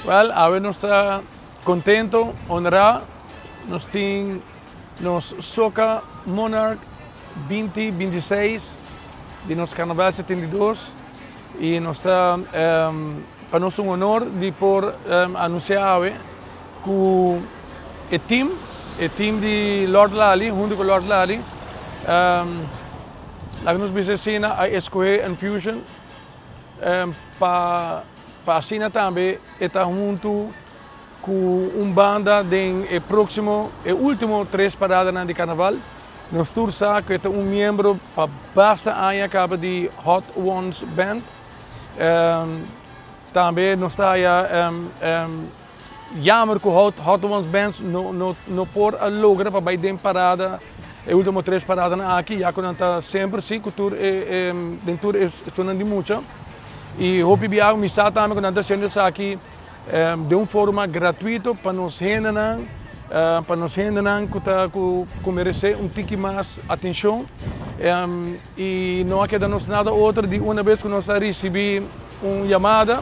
Well, awe nos ta contento, honra, nos tin nos Soca Monarch 2026 di nos Carnaval 72 y nos ta pa nos un honor di por anuncia awe cu e team, e team di Lord Lali, hunto cu Lord Lali, laga nos bisa asina, a escoge Enfusion pa pa asina tambe e ta hunto cu un banda den e proximo, e ultimo tres paradanan di Carnaval. Nos tur sa cu e ta un miembro pa basta aña caba di Hot Ones Band. Tambe nos ta haya jammer cu Hot Ones Band no por a logra pa bay den parada, e ultimo tres paradanan aki, ya cu nan ta semper si cu tur e den tur e esunnan di mucha. Y hopi biaha mi sa tambe cu nan ta haciendo esaki den un forma gratuito pa nos hendenan, pa nos hendenan cu ta cu merece un tiki mas atencion. Y no a keda nos nada otro di una bes cu nos a ricibi un yamada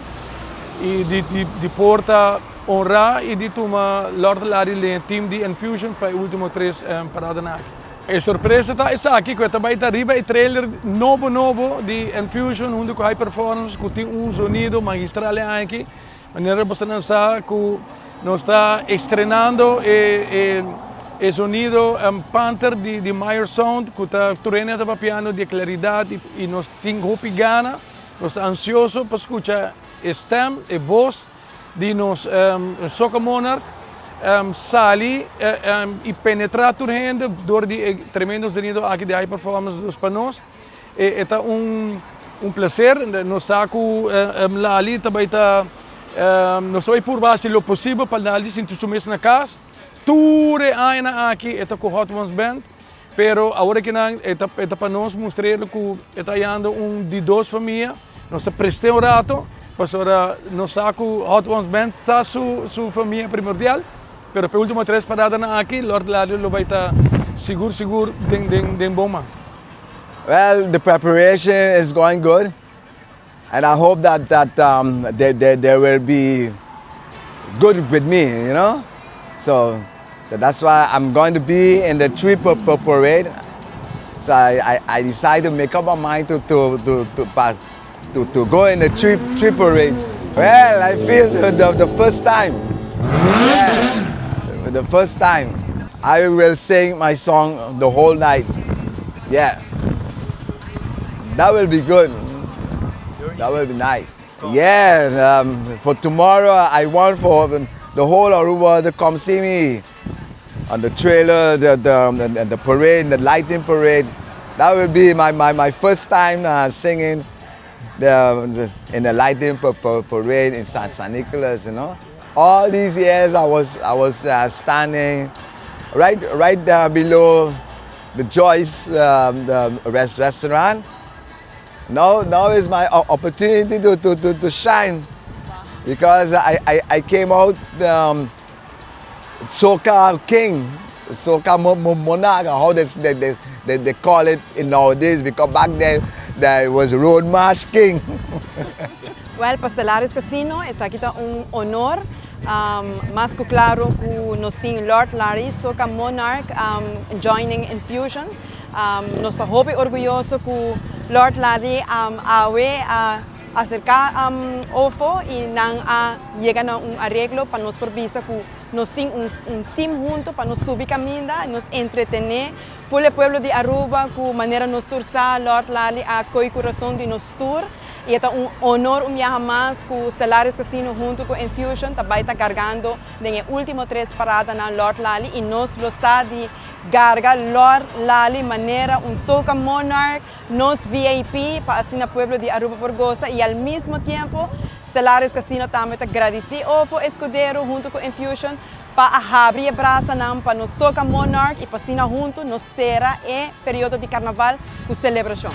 y di por ta honra y di tuma Lord Larry den e team di Enfusion pa e ultimo tres paradanan aki. E sorpresa ta esaki cu e ta bay ta riba e trailer nobo nobo di Enfusion hunto cu High Performance cu tin un zonido magistral e aña aki. Manera bosonan sa cu nos ta estrenando e zonido Panther di Meyer Sound cu ta tur hende ta papiando di e claridad y nos tin hopi gana, nos ta ansioso pa scucha e stem, e voz di nos Soca Monarch sali y penetra tur hende door di e tremendo zonido aki di High Performance dus pa nos. E ta un placer, nos sa cu Lali ta bay ta, nos ta bay purba haci lo posibel pa Lali sinti su mes na cas. Tur e añanan aki e ta cu Hot Ones Band, pero awor akinan e ta pa nos mustr'el cu e ta hayando un di dos famia. Nos ta prest'e un rato, pasobra nos sa cu Hot Ones Band ta su famia primordial, pero pa e ultimo tres paradanan aki Lord Lali lo bay ta sigur sigur den bon man. Well, the preparation is going good, and I hope that that um, they, they, they will be good with me. So, so that's why I'm going to be in the tree parade. So I, I, I decided to make up my mind to to to to, to, to go in the tree, tree parades. Well, I feel the, the, the first time. Yeah, the first time. I will sing my song the whole night. Yeah. That will be good. That will be nice. Yeah, for tomorrow I want for the whole Aruba to come see me on the trailer, the, the, the, the parade, the lighting parade. That will be my, my, my first time singing the, the, in the lighting parade in San, San Nicolas. All these years I was, I was standing right, right down below the Joyce the rest, restaurant. Now, now is my opportunity to, to, to, to shine because I, I, I came out Soca King, Soca Monarch, how they, they, they, they call it in nowadays, because back then there was Road March King. Well, pa Stellaris Casino, esaki ta un honor. Mas cu claro cu nos tin Lord Larry Soca Monarch joining Enfusion. Nos ta hopi orguyoso cu Lord Larry awe a acerca OFO y nan a yega na un areglo pa nos por bisa cu nos tin un, un team hunto pa nos subi caminda, nos entretene full e pueblo di Aruba cu manera nos tur sa Lord Larry a coy curason di nos tur. Y ta un honor un biaha mas cu Stellaris Casino hunto cu Enfusion ta bay ta cargando den e ultimo tres paradanan Lord Lali y nos lo sa di carga Lord Lali manera un Soca Monarch, nos VIP pa asina pueblo di Aruba por goza y al mismo tempo Stellaris Casino tambe ta gradici Ofo Escudero hunto cu Enfusion pa habri e brasanan pa nos Soca Monarch y pa asina hunto nos cera e periodo di carnaval cu celebracion.